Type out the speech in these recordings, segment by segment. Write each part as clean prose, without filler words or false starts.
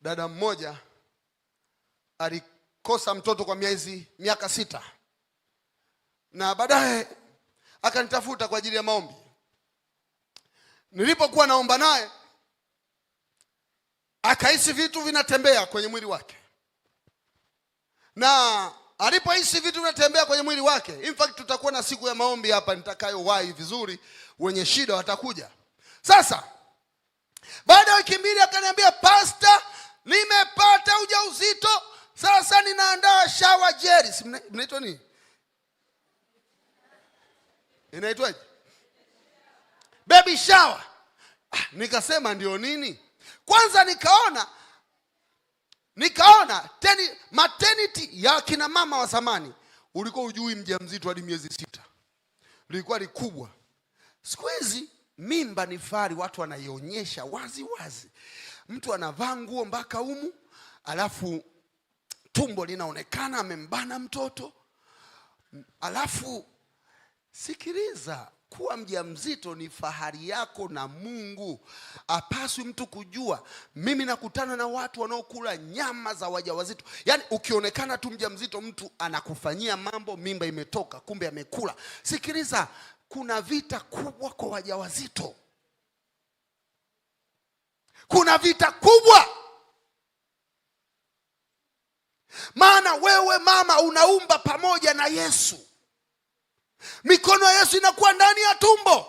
Dada mmoja alikosa mtoto kwa miaka 6, na baadaye akanitafuta kwa ajili ya maombi. Nilipokuwa naomba naye, akahisi vitu vinatembea kwenye mwili wake, na alipohisi vitu vinatembea kwenye mwili wake, in fact tutakuwa na siku ya maombi hapa nitakayowahi vizuri, wenye shida watakuja. Sasa baada ya wiki 2 akaniambia, Pastor, nimepata ujauzito, sasa ninaandaa shower gel. Si mnaitwa nini? Inaitwaje? Baby shower. Nikasema ndio nini? Kwanza nikaona maternity ya kina mama wa zamani, ulikuwa hujui mjamzito hadi miezi 6. Lilikuwa likubwa. Siku hizi mimba ni fahari, watu wanaionyesha wazi wazi. Mtu anavaa nguo mpaka humu, alafu tumbo linaonekana, amembana mtoto. Alafu sikiliza, kuwa mjamzito ni fahari yako na Mungu. Hapaswi mtu kujua. Mimi nakutana na watu wanaokula nyama za wajawazito. Yaani ukionekana tu mjamzito mtu anakufanyia mambo, mimba imetoka, kumbe amekula. Sikiliza, kuna vita kubwa kwa wajawazito. Kuna vita kubwa. Maana wewe mama unaumba pamoja na Yesu. Mikono ya Yesu inakuwa ndani ya tumbo.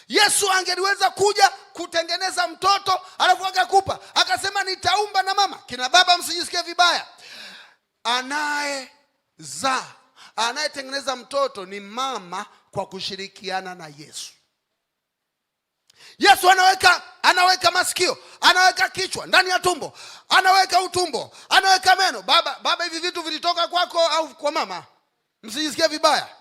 Yesu angeliweza kuja kutengeneza mtoto alafu akakupa, akasema nitaumba na mama. Kina baba msijisikie vibaya. Anayezaa, anayetengeneza mtoto ni mama kwa kushirikiana na Yesu. Yesu anaweka masikio, anaweka kichwa ndani ya tumbo, anaweka utumbo, anaweka meno. Baba, baba, hivi vitu vilitoka kwako au kwa mama? Msijisikie vibaya.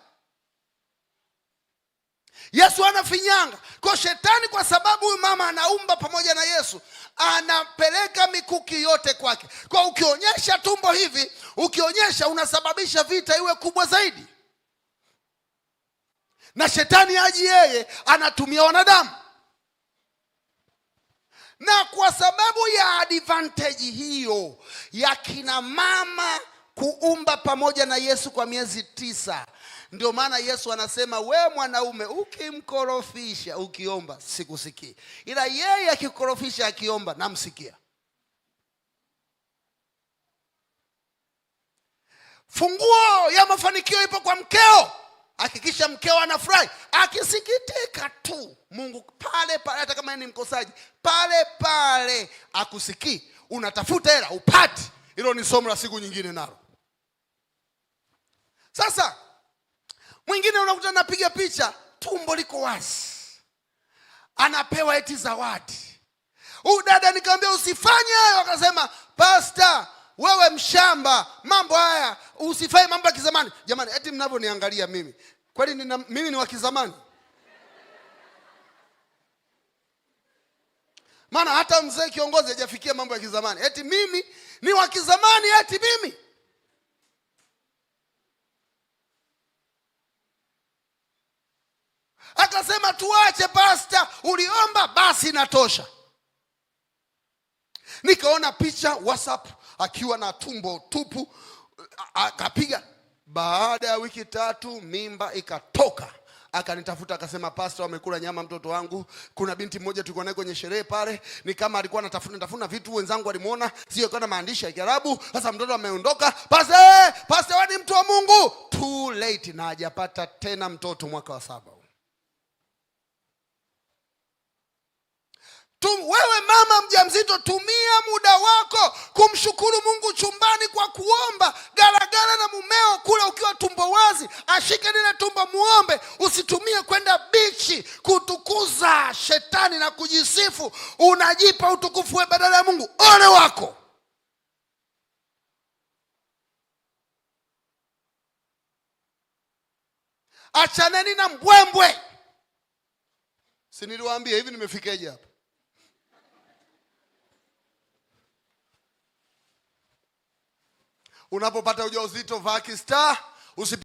Yesu anafinyanga. Kwa shetani, kwa sababu huyu mama anaumba pamoja na Yesu, anapeleka mikuki yote kwake. Kwa ukionyesha tumbo hivi, ukionyesha unasababisha vita iwe kubwa zaidi. Na shetani haji yeye, anatumia wanadamu. Na kwa sababu ya advantage hiyo ya kina mama kuumba pamoja na Yesu kwa miezi 9, ndio maana Yesu anasema we mwanaume ukimkorofisha ukiomba sikusikii, ila yeye akikorofisha akiomba namsikia. Funguo ya mafanikio ipo kwa mkeo. Hakikisha mkeo anafurahi. Akisikitika tu Mungu pale pale, hata kama ni mkosaji, pale pale akusikii. Unatafuta hela upati. Hilo ni somo la siku nyingine nalo. Sasa mwingine unakuta anapiga picha tumbo liko wazi, anapewa eti zawadi. Huyu dada nikamwambia usifanye hayo, akasema pastor wewe mshamba, mambo haya usifanye, mambo ya kizamani. Jamani, eti mnavyoniangalia mimi, kweli mimi ni wa kizamani? Maana hata mzee kiongozi hajafikia mambo ya kizamani. Eti mimi ni wa kizamani, eti mimi. Akasema tuache pastor, uliomba basi inatosha. Nikaona picha WhatsApp akiwa na tumbo tupu, akapiga. Baada ya wiki 3 mimba ikatoka. Akanitafuta akasema pastor, amekula nyama mtoto wangu. Kuna binti mmoja tulikuwa naye kwenye sherehe pale, ni kama alikuwa anatafuna tafuna vitu, wenzangu walimuona, sio kwa maandishi ya Kiarabu. Sasa mtoto ameondoka. Pastor, pastor wewe ni mtu wa Mungu. Too late, na hajapata tena mtoto mwaka wa 7. Wewe mama mjamzito, tumia muda wako kumshukuru Mungu chumbani kwa kuomba. Garagara na mumeo kule ukiwa tumbo wazi, ashike lile tumbo muombe. Usitumie kwenda bichi kutukuza shetani na kujisifu. Unajipa utukufu wewe badala ya Mungu. Ole wako. Achaneni na mbwembwe. Si niliwaambia hivi nimefikaje hapa? Unapopata ujauzito vaa kistaa, usi